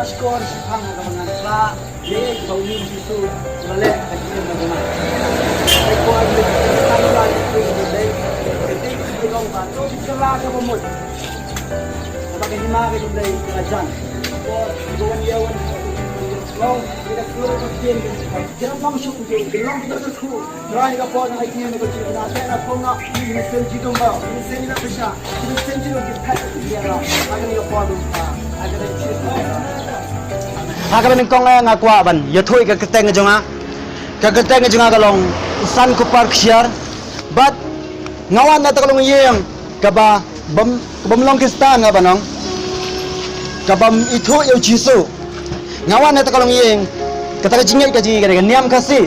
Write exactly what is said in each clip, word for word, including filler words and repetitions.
Shkor shiphang ha kaba ngan kla ïa ka u Jisu, ba leh ka jingim na jong nga. Ai ko ai ka tang ba ïa ka dei ka dei ka long ba to ka la ka ba mut. Ba ka hima ka dei ka la jan. Ko ko wan ïa wan long ïa ka klur ka tien ka jingim long shu ka long ka khu. Ha kaba nyngkong eh nga kwah ban ïathuh ïa ka kyrteng ka jong nga. Ka kyrteng ka jong nga ka long San Kupar Ksiar. Bad nga wan na kata ka longïing kaba bym, ka bym long Khristan, nga ba nong, ka bym ithuh ïa u Jisu. Nga wan na kata ka longïing, kata ka jingngeit ka jong ngi ka dei ka niam Khasi.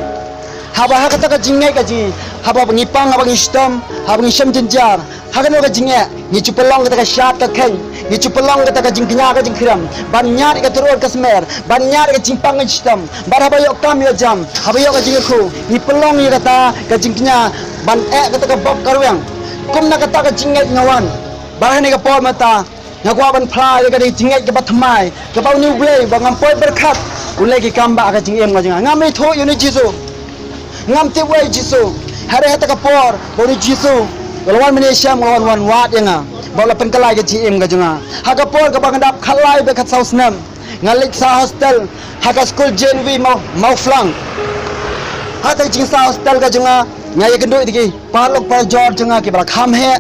Haba ha kata ka jingngeit ka jong ngi, haba ngi pang, haba ngi shitom, haba ngi shem jynjar, ha kano ka jingeh ngi ju pynlong kata ka shad ka kheiñ, ngi ju pynlong kata ka jingkñia ka jingkhrem, ban ñiad ïa ka tur ka smer, ban ñiad ïa ka jingpang ka jingshitom, ban haba ïoh kam ïoh jam, haba ïoh ka jingkyrkhu, ngi pynlong ïa kata ka jingkñia, ban eh kata ka bok ka rwiang. Kum na kata ka jingngeit nga wan. Bad ha kane ka por mynta nga kwah ban phla ïa ka jingngeit kaba thymmai, kaba une U Blei ba ngam poi pyrkhat u leh ki kam ba ha ka jingim ka jong nga. Ngam ithuh ïa une u Jisu. Ngam tip wei Jisu. Hynrei ha kata ka por ba une u Jisu u la wan mynne shem, u la wan wan wad ïa nga, ba u la pynkylla ïa ka jingim ka jong nga. Ha ka por kaba nga dap khatlai bad khatsaw snem, nga leit sah hostel ha ka skul J N V Maw, Mawphlang. Ha kata ka jingsah hostel ka jong nga, nga ïakynduh ïa ki paralok parajor jong nga kiba la kham heh.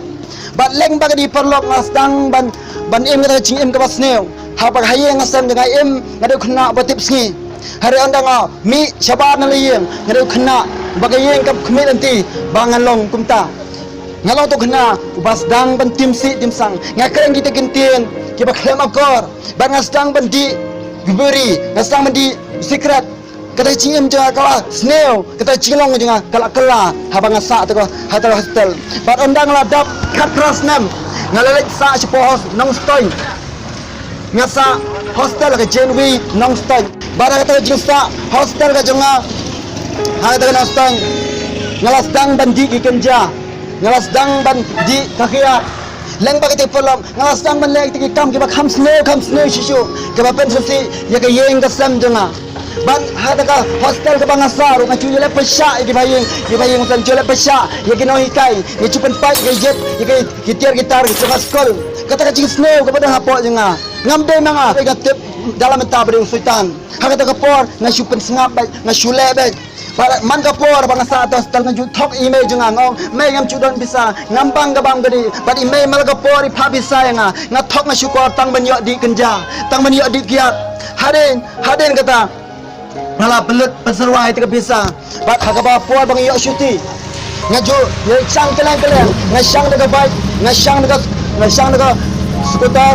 Bad lehse ba ka dei paralok nga sdang ban, ban im kata ka jingim kaba sniew. Haba ha ïing ha sem jong nga im, nga dei u khynnah ba tip sngi. Hynrei ynda nga mih shabar na la ïing, nga dei u khynnah ba ka ïing kam khmih lynti ba ngan long kumta. Nga long uta u khynnah uba sdang ban tim sih tim sang. Nga kren kita ki ktien kiba khlem akor. Bad nga sdang ban dih biri, nga sdang ban dih sikret. Kata ka jingim jong nga ka la sniew, kata ka jinglong jong nga ka la kylla haba nga sah ha kata ka, ha kata ka hostel. Bad ynda nga la dap khatphra snem, nga la leit sah shapoh hos, Nongstoiñ. Nga sah hostel ha ka J N V Nongstoiñ. Bad ha kata ka jingsah hostel ka jong nga ha kata ka Nongstoiñ, nga la sdang ban dih ki kynja, nga la sdang ban dih ka khiah. Lehse ba kita ki paralok, nga la sdang ban leh kita ki kam kiba kham sniew kham sniew shisha, kiba pynsngewsih ïa ka ïing ka sem jong nga. Bad ha kata ka hostel kaba nga sah ruh nga ju ïaleh pyrshah ïa kiba ha ïing, kiba ha ïing sem ju ïaleh pyrshah ïa ki nonghikai, nga ju pynpait ïa ka ïit, ïa ki tiar ki tar jong ka skul. Kata ka jingsniew kaba don hapoh jong nga. Ngam dei ma nga, nga tip da la mynta ba dei u Soitan. Ha kata ka por nga shu pynsngap beit, nga shu leh beit. Bad man ka por ba nga sah ha hostel nga ju thok ïa i mei jong nga, nga ong, "Mei, ngam ju don pisa, ngam bang ka bam ka dih." Bad i mei man la ka por i phah pisa ïa nga, nga thok nga shukor tang ban ïoh dih kynja, tang ban ïoh dih kiad. Hadien, hadien kata nga la pynlut pynsyrwa ïa ka pisa. Bad ha kaba por ba nga ïoh shuti, nga ju ïa shang kylleng kylleng, nga shang da ka bike, nga shang da ka, nga shang da ka scooter.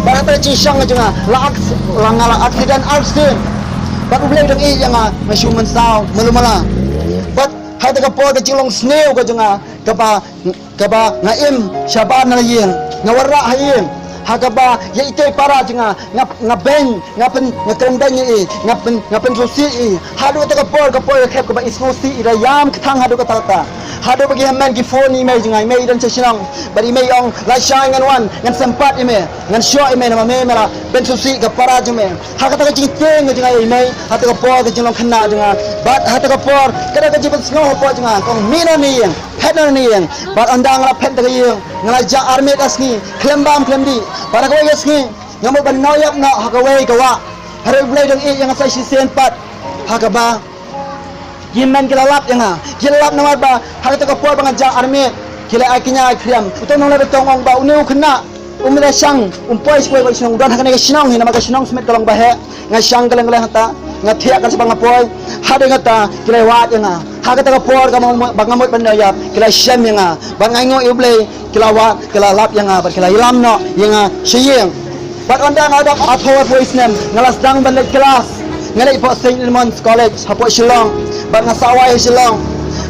Bad ha kata ka jingshang ka jong nga la ak-, la nga la accident, accident. Bad U Blei u dang ïeit ïa nga, nga shu mynsaw malu mala. Bad ha kata ka por ka jinglong sniew ka jong nga kaba, kaba nga im shabar na la ïing, nga wanrah ha ïing. Ha kaba ïa ita i para jong nga, nga, nga beiñ, nga pyn, nga kren beiñ ïa i, nga pyn, nga pynsngewsih ïa i. Haduh kata ka por, ka por ka khep kaba i sngewsih, i da ïam kthang haduh katta katta. Haduh ba ki hynmen ki phone ïa i mei jong nga, i mei i don sha shnong. Bad i mei i ong, "Lashai ngan wan, ngan sympat ïa me, ngan shoh ïa me namar me, me la pynsngewsih ka para jong me." Ha kata ka jingtieng ka jong nga ïa i mei, ha kata ka por ka jinglong khynnah jong nga. Bad ha kata ka por, ka dei ka jingpynsngew hapoh jong nga, ka ong, "Mih noh na ïing, phet noh na ïing." Bad ynda nga la phet na ka ïing, nga la jah armiet ka sngi, khlem bam khlem dih. Bad ha kawei ka sngi nga mut ban nongïap noh ha kawei ka wah. Hynrei U Blei u dang ïeit ïa nga sa shisien pat. Ha kaba ki hynmen ki la lap ïa nga, ki la lap namar ba ha kata ka por ba nga jah armiet, ki la ai kñia ai khriam. Uto u nongleh ba tong u ong ba une u khynnah um da shang, um poi sha kawei ka shnong, u don ha kane ka shnong hi namar ka shnong smet ka long ba heh. Nga shang kylleng kylleng hangta, nga thiah kan sha ba nga poi. Hadien kata ki la wad ïa nga. Ha kata ka por kaba nga mut ban nongïap, ki la shem ïa nga. Bad nga ainguh ïa U Blei, ki la wad, ki la lap ïa nga bad ki la ïalam noh ïa nga sha ïing. Bad ynda nga dap arphew arphew snem, nga la sdang ban leit klas. Nga leit hapoh Saint Edmund's College hapoh Shillong. Bad nga sah wai ha Shillong.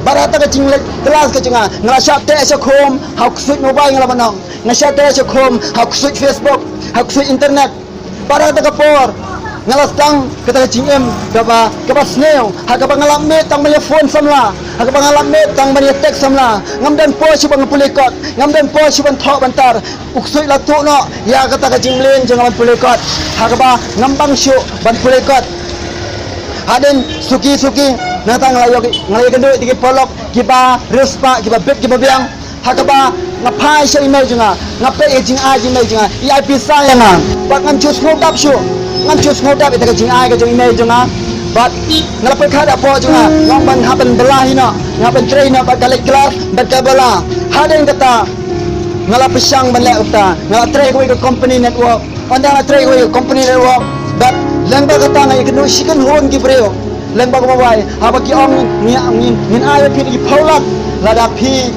Bad ha kata ka jingleit klas ka jong nga, nga la shah teh shah khum ha u ksuid mobile, nga la ba nong. Nga shah teh shah khum ha u ksuid Facebook, ha u ksuid internet. Bad ha kata ka por Nga la sdang kata ka jingim kaba, kaba sniew, ha kaba nga la mih tang ban ïa phone samla, ha kaba nga la mih tang ban ïa text samla. Ngam don por shuh ban pule kot, ngam don por shuh ban thoh ban tar. U ksuid la tuh noh ïa kata ka jingmlien jong nga ban pule kot, ha kaba ngam bang shuh ban pule kot. Hadien suki suki, nangta nga la ïoh, nga la ïakynduh ïa ki paralok kiba riewspah, kiba bit kiba biang. Ha kaba nga phai sha i mei jong nga, nga peit ïa ka jingai jong i mei jong nga, i ai pisa ïa nga. Bad ngam ju sngewdap shuh, ngam ju sngewdap ïa ka jingai ka jong i mei jong nga. Bad nga la pyrkhat hapoh jong nga, nga ong ban hap ban bylla hi noh, nga hap ban trei hi noh bad ka leit klas bad ka bylla. Hadien kata nga la pyrshang ban leh kumta, nga la trei kawei ka company network. Ynda nga la trei kawei ka company network, bad lyngba kata nga ïakynduh shi kynhun ki briew lyngba ka mobile, haba ki ong ngi, ngi, ngin ai ïa phi da ki phew lak lada phi,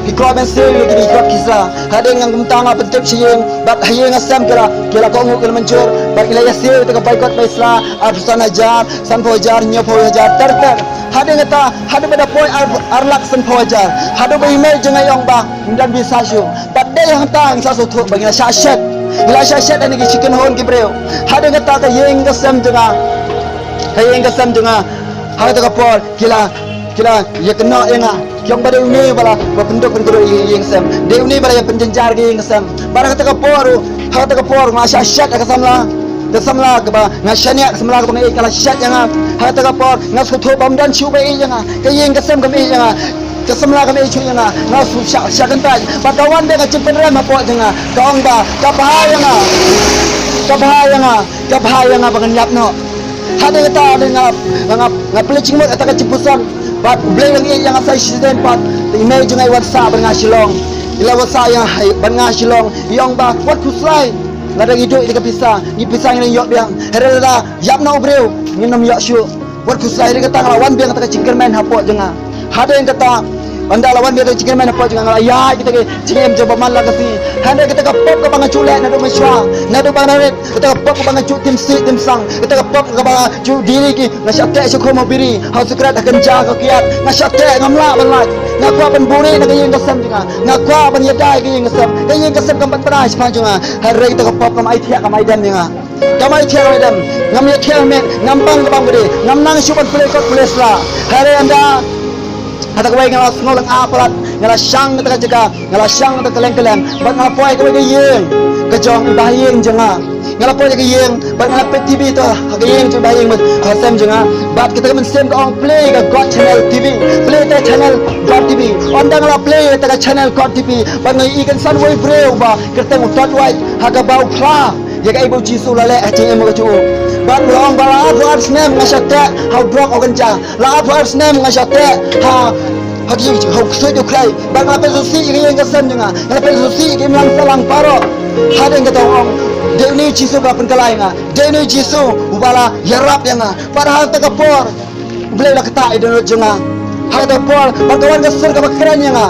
phi kloi ban siew ïa kine ki kot ki sa. Hadien nga kumta nga pyntip sha ïing, bad ha ïing ha sem ki la, ki la kohnguh, ki la mynjur, bad ki la ïa siew ïa kata ka bai kot bai sla, arphew san hajar, sanphew hajar, hynñiewphew hajar, ter ter. Hadien kata, haduh ba da poi ar, ar lak sanphew hajar, haduh ba i mei jong nga i ong ba ngim don pisa shuh. Bad dei hangta ngi sa sngewthuh ba ngi la shah shet, ngi la shah shet ha kine ki shi kynhun ki briew. Hadien kata ka ïing ka sem jong nga, ka ïing ka sem jong nga, ha kata ka por ki la, ki la ïakynnoh ïa nga, ki ong ba dei une ba la, ba pynduk pynkhuid ïa ka ïing ka sem, dei une ba la ïa pynjynjar ïa ka ïing ka sem. Bad ha kata ka por, ha kata ka por nga shah shet ha ka samla, ka samla kaba nga shaniah, ka samla kaba nga ïeit ka la shet ïa nga. Ha kata ka por nga sngewthuh ba ym don shuh ba ïeit ïa nga, ka ïing ka sem kam ïeit ïa nga, ka samla kam ïeit shuh ïa nga. Nga shu shah, shah kyntait, bad ka wan biang ka jingpynrem hapoh jong nga, ka ong ba ka bha ïa nga, ka bha ïa nga, ka bha ïa nga ba ngan ïap noh. Hadien kata, hadien nga, nga, nga, nga pynleit jingmut ïa kata ka jingpuson, bad U Blei u la ïeit ïa nga sa shisien pat. I mei jong nga i wan sah bad nga Shillong, i la wan sah ïa nga bad nga Shillong. I ong ba wat khuslai, lada ngi duh ïa ka pisa, ngi pisa ngi nang ïoh biang. Hynrei lada ïap noh u briew, ngin ym ïoh shuh. Wat khuslai. Hadien kata nga la wan biang kata ka jingkyrmen hapoh jong nga. Hadien kata, ynda la wan biang kata ka jingkyrmen hapoh jong nga, nga la ïaid kita ki jingim jong ba man la ka sngi. Hadien kata ka pop kaba nga ju leh naduh mynshuwa, naduh ba nga rit, kata ka pop kaba nga ju tim sih tim sang, kata ka pop kaba nga ju diri ki, nga shah teh sha khum ha biri, ha sikret, ha ganja, ha kiad, nga shah teh, ngam lah ban lait. Nga kwah ban buhrieh na ka ïing ka sem jong nga, nga kwah ban ïada ïa ka ïing ka sem, ka ïing ka sem kam pat pynai shaphang jong nga. Hynrei kata ka pop kam ai thiah kam ai dem ïa nga. Kam ai thiah kam ai dem. Ngam ïathiah met, ngam bang ka bam ka dei, ngam nang shuh ban pule kot pule sla. Hynrei ynda ha kata kawei nga la sngew lyngngoh palat, nga la shang kata ka jaka, nga la shang kata ka kylleng kylleng, bad nga la poi ha kawei ka ïing ka jong i bahaïing jong nga. Nga la poi ha ka ïing bad nga la peit TV to ha ka ïing jong i bahaïing, ha sem jong nga. Bad kata ka mynsiem ka ong play ka God Channel TV, play ta channel God TV. Ynda nga la play ta ka channel God TV, bad nga ïohi kynsan uwei u briew ba kyrteng u Tot Wai, ha kaba u phla ïa kaei ba u Jisu u la leh ha jingim ka jong u. Bad u la ong ba la arphew ar snem nga shah teh ha u drok ha u ganja, la arphew ar snem nga shah teh ha, ha ki, ha u ksuid u khlei. Bad nga la pynsngewsih ïa ka ïing ka sem jong nga, nga la pynsngewsih ïa ka imlang sahlang baroh. Hadien kata u ong, dei une u Jisu ba la pynkylla ïa nga, dei une u Jisu uba la ïarap ïa nga. Bad ha kata ka por U Blei u la ktah ïa ka dohnud jong nga. Ha kata ka por bad ka wan ka sur kaba kren ïa nga.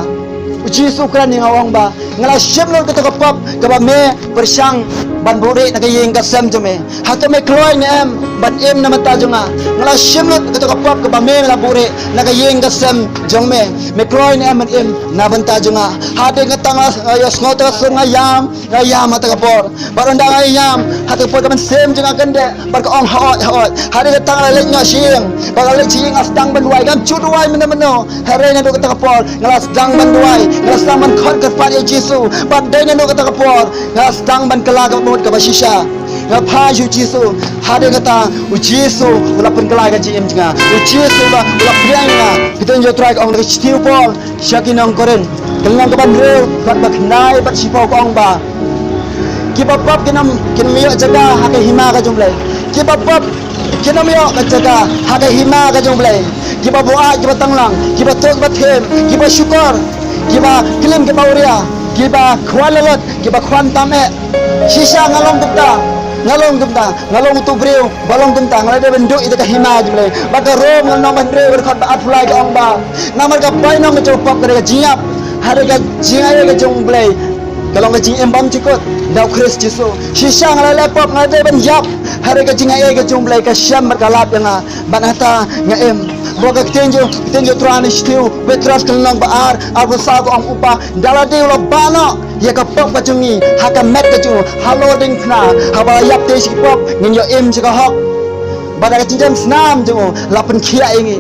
U Jisu u kren ïa nga, u ong ba nga la shim lut kata ka pop kaba me pyrshang ban buhrieh na ka ïing ka sem jong me. Hato me kloi ne em ban im na bynta jong nga? Nga la shim lut kata ka pop kaba me la buhrieh na ka ïing ka sem jong me. Me kloi ne em ban im na bynta jong nga? Hadien kata nga la, nga ïohsngew ta ka sur, nga ïam, nga ïam ha kata ka por. Bad ynda nga ïam ha kata ka por ka mynsiem jong nga ka kyndeh bad ka ong, haoid, haoid. Hadien kata nga la leit noh sha ïing. Bad nga la leit sha ïing, nga sdang ban duwai, ngam ju duwai mynno mynno. Hynrei naduh kata ka por nga la sdang ban duwai, nga la sdang ban khot kyrpad ïa u Jisu. Bad dei naduh kata ka por nga la sdang ban kylla ka mut kaba shisha. Nga phai sha u Jisu. Hadien kata u Jisu u la pynkylla ïa ka jingim jong nga. U Jisu u la, u la pdiang ïa nga. Phi tip, U Trai ka ong ha ka shithi u Paul sha ki nong Korinth, ka lynnong kaba hynriew, dkhot ba khyndai bad shiphew, ka ong ba kiba pop kin ym, kin ym ïoh jaka ha ka hima ka jong U Blei. Kiba pop kin ym ïoh ka jaka ha ka hima ka jong U Blei. Kiba buaid, kiba tanglang, kiba tuh, kiba them, kiba shukor, kiba klim, kiba awria, kiba khwan lalat, kiba khwan tam eh. Shisha nga long kumta, nga long kumta, nga long utu u briew ba long kumta. Nga la dei ban duh ïa ka hima jong U Blei. Bad ka Rom, ka lynnong ba hynriew, dkhot ba arphew lai, ka ong ba namar ka bainong ka jong ka pop ka dei ka jingïap, hynrei ka jingai ka jong U Blei ka long ka jingim bymjukut da u Khrist Jisu. Shisha nga la leh pop, nga la dei ban ïap, Hynrei ka jingaiei ka jong U Blei ka shem bad ka lap ïa nga. Bad hangta nga im. Ba ka ktien jong, ktien jong U Trai na Shuh Petros ka lynnong ba ar, arphew saw ka ong, u Kpa da lade u la bah noh ïa ka pop ka jong ngi ha ka met ka jong u halor diengphna, haba la ïap te sha ki pop ngin ïoh im sha ka hok. Bad da ka jingjem snam jong u la pynkhiah ïa ngi.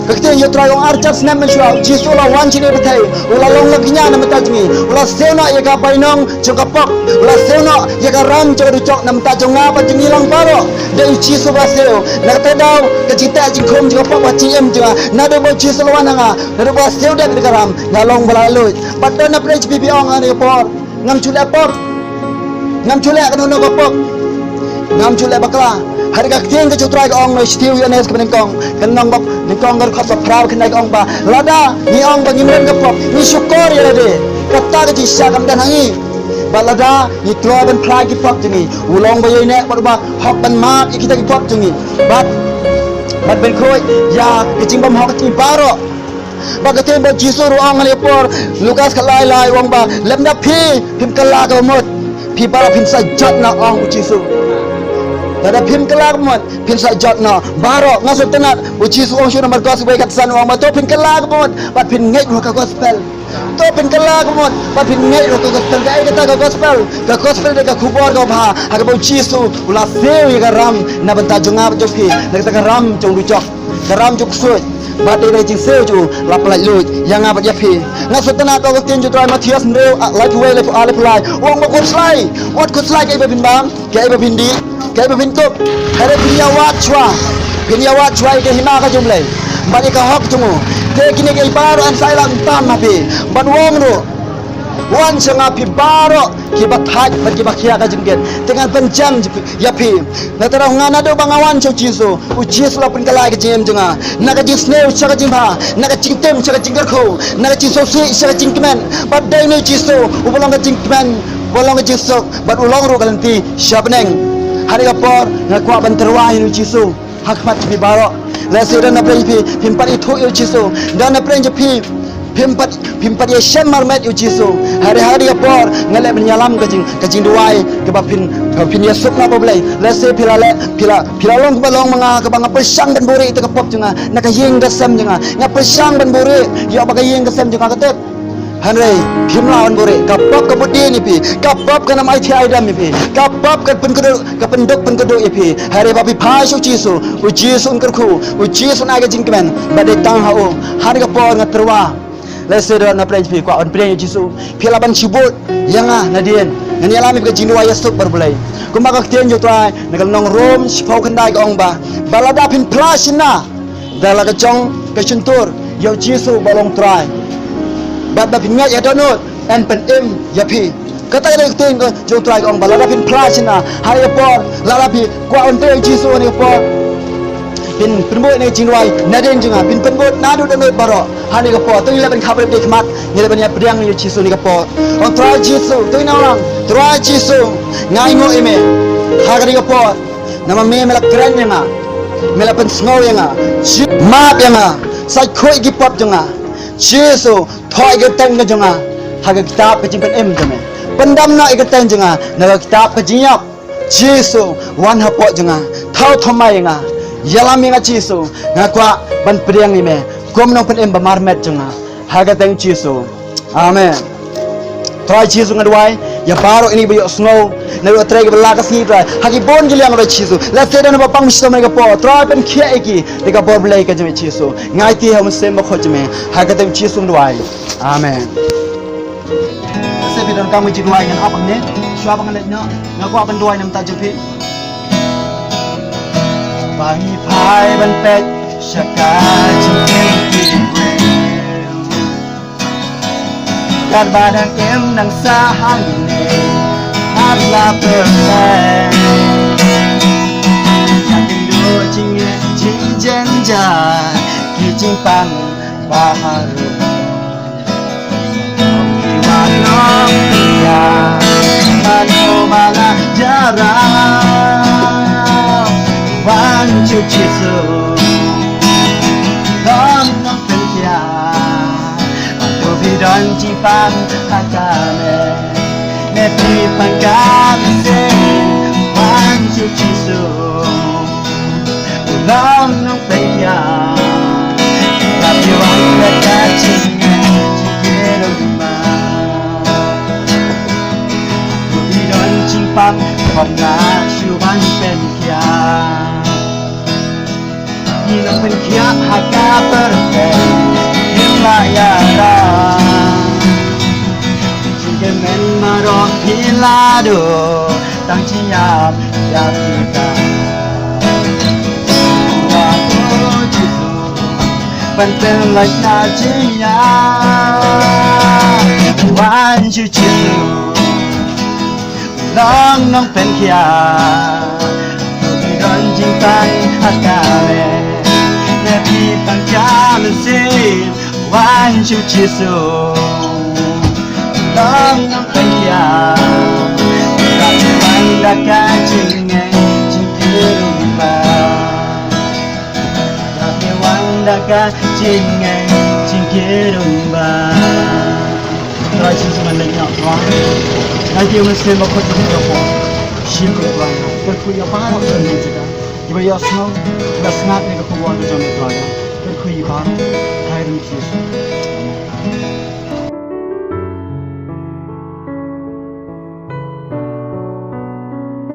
Ka ktien jong U Trai ka ong, arhajar snem mynshuwa U Jisu u la wan shane pyrthei, u la long la kñia na bynta jong ngi, u la siew noh ïa ka bainong jong ka pop, u la siew noh ïa ka ram jong ka dujok na bynta jong nga bad jong ngi lang baroh. Dei U Jisu ba siew. Na kata ka daw ka jingteh jingkhum jong ka pop ka jingim jong nga, naduh ba U Jisu u la wan ha nga, naduh ba siew dep da ka ram, nga long ba la luid. Bad don napdeng jong phi phi ong ha kane ka por, ngam ju leh pop. Ngam ju leh kano kano ka pop. Ngam ju leh bakla. Hynrei ka ktien ka jong U Trai ka ong na Shuh Ïoannis kaba nyngkong, ka lynnong ba nyngkong, ka dkhot ba phra, kane ka ong ba lada ngi ong ba ngim don ka pop, ngi shukor ïa lade, kata ka jingshisha kam don ha ngi. Bad lada ngi kloi ban phla ki pop jong ngi, u long ba ïoineh bad uba hok ban map ïa kita ki pop jong ngi. Bad, bad ban khuid ïa ka jingbymhok ka jong ngi baroh. Ba ka ktien ba U Jisu ruh u ong ha kane ka por, Lukas ka lai lai, u ong ba lymda phi phim kylla kaba mut, phi baroh phin sa jot noh, ong U Jisu. Lada phim kylla kaba mut phin sa jot noh baroh. Nga sngewtynnat U Jisu u ong shuh na Markos wei khatsan, u ong ba to phin kylla kaba mut bad phin ngeit ruh ha ka gospel. To phin kylla kaba mut bad phin ngeit ruh ha ka gospel. Kaei kata ka gospel? Ka gospel dei ka khubor kaba bha ha kaba U Jisu u la siew ïa ka ram na bynta jong nga bad jong phi, na kata ka ram jong u dujok, ka ram jong u ksuid. Bad dei na ka jingsiew jong u la pyllait luid ïa nga bad ïa phi. Nga sngewtynnat ba ka ktien jong U Trai Mathaios hynriew, ah, laiphew wei, laiphew ar, laiphew lai, u ong ba khuslai, wat khuslai kaei ba phin bam, kaei ba phin dih, kaei ba phin kup. Hynrei phin ïawad shuwa, phin ïawad shuwa ïa ka hima ka jong U Blei. Bad ïa ka hok jong u. Te kine kiei baroh ngan sa ïalam tam ha phi. Bad u ong ruh, wan sha nga phi baroh kiba thait bad kiba khia ka jingkit, te ngan pynjah ïa phi. Na kata ka daw nga, naduh ba nga wan sha U Jisu, U Jisu u la pynkylla ïa ka jingim jong nga. Na ka jingsniew sha ka jingbha, na ka jingtim sha ka jingkyrkhu, na ka jingsngewsih sha ka jingkmen. Bad dei na U Jisu uba long ka jingkmen, uba long ka jingsuk, bad u long ruh ka lynti sha bneng. Ha kane ka por nga kwah ban tyrwa ïa U Jisu ha khmat jong phi baroh. Lehse don napdeng jong phi phim pat ithuh ïa U Jisu, don napdeng jong phi phim pat, phim pat ïashem marmet ïa U Jisu. Hynrei ha kane ka por nga leh ban ïalam ka jing, ka jingduwai kaba phin, kaba phin ïasuk noh bad U Blei. Lehse phi la leh, phi la, phi la long kaba long ma nga, kaba nga pyrshang ban buhrieh ïa ka pop jong nga na ka ïing ka sem jong nga. Nga pyrshang ban buhrieh ïa, ba ka ïing ka sem jong nga ka tip. Hynrei phim lah ban buhrieh. Ka pop ka bud dien ïa phi. Ka pop kan ym aiti aidam ïa phi. Ka pop kan pynkhuid, ka pynduk pynkhuid ïa phi. Hynrei ba phi phai sha U Jisu, U Jisu un kyrkhu, U Jisu un ai ka jingkmen. Bad dei tang ha u. Ha kane ka por nga tyrwa. Lehse don napdeng jong phi kwah ban pdiang ïa U Jisu, phi lah ban shibun ïa nga nadien. Ngan ïalam ïa phi ka jingduwai ïasuk bad U Blei. Kumba ka ktien jong U Trai na ka lynnong Rom shiphew khyndai ka ong ba, ba lada phin phla shynna da la ka jong ka shyntur ïa U Jisu ba long Trai, bad ba phin ngeit ha dohnud yn pynim ïa phi. Kata ka dei ka ktien ka jong U Trai ka ong ba lada phin phla shynna ha kane ka por, lada phi kwah ban trei ïa U Jisu ha kane ka por, phin pynbud ïa kane ka jingduwai nadien jong nga, phin pynbud naduh dohnud baroh ha kane ka por. To ngin leh ban khapbrip dei khmat, ngin leh ban ïa pdiang ïa U Jisu ha kane ka por. Ong Trai Jisu, to ngin ong lang, Trai Jisu, nga ainguh ïa me ha kane ka por. Namar me, me la kren ïa nga, me la pynsngew ïa nga. Ji-, map ïa nga, sa khuid ki pop jong nga. Jisu, thoh ïa ka kyrteng ka jong nga ha ka kitab ka jingpynim jong me. Pyndam noh ïa ka kyrteng jong nga na ka kitab ka jingïap. Jisu, wan hapoh jong nga. Thaw thymmai ïa nga. Ïalam ïa nga Jisu. Nga kwah ban pdiang ïa me kum u nongpynim ba marmet jong nga. Ha ka kyrteng Jisu. Amen. Trai Jisu, nga duwai ïa baroh kine kiba ïohsngew na ka trei kaba la ka sngi, Trai, ha ki bun ki liang, Trai Jisu. Lehse don ba pang shitom ha kane ka por, Trai, pynkhiah ïa ki da ka bor Blei ka jong me Jisu. Nga aiti ha u Mynsiem Bakhuid jong me, ha ka kyrteng Jisu nga duwai. Amen. Lehse phi donkam ka jingduwai, ngan ap hangne. Shuwa ba ngan leit noh, nga kwah ban duwai na ka bynta jong phi. Ba ngi phai ban peit sha ka jingim ki briew. Katba dang im nang sah hangne, ap la pyrthei. Ka kynduh jingeh jingjynjar, ki jingpang baroh. Ki wan ong ïa mano ba la jrah, wan sha u Jisu. Don nongpynkhiah, to phi don jingpang ha ka met. Met phi pang ka mynsiem, wan sha u Pynlah shu ban pynkhiah. Phi nang pynkhiah ha ka pyrthei, phin lah ïarap. Jingkyrmen baroh phi la duh, tang jingïap ïa phi ta. Wan, oh Jisu, ban pynlait na jingïap. Wan, Jisu, long nongpynkhiah. To phi don jingpang ha ka leh, ne phi pang ka mynsiem. Wan, shu Jisu, long nongpynkhiah. Wan da ka jingngeit jingkyrkhu ba, wan da ka jingngeit jingkyrkhu ba. Trai Jisu, ngan leit noh, Trai. Ngan kiew mynsiem bakhuid jong me baroh. Shim ko, Trai. Kyrkhu ïa baroh kiba don jingkyrkhu, kiba ïohsngew, kiba sngap ïa ka khubor ka jong me, Trai. Kyrkhu ïa baroh.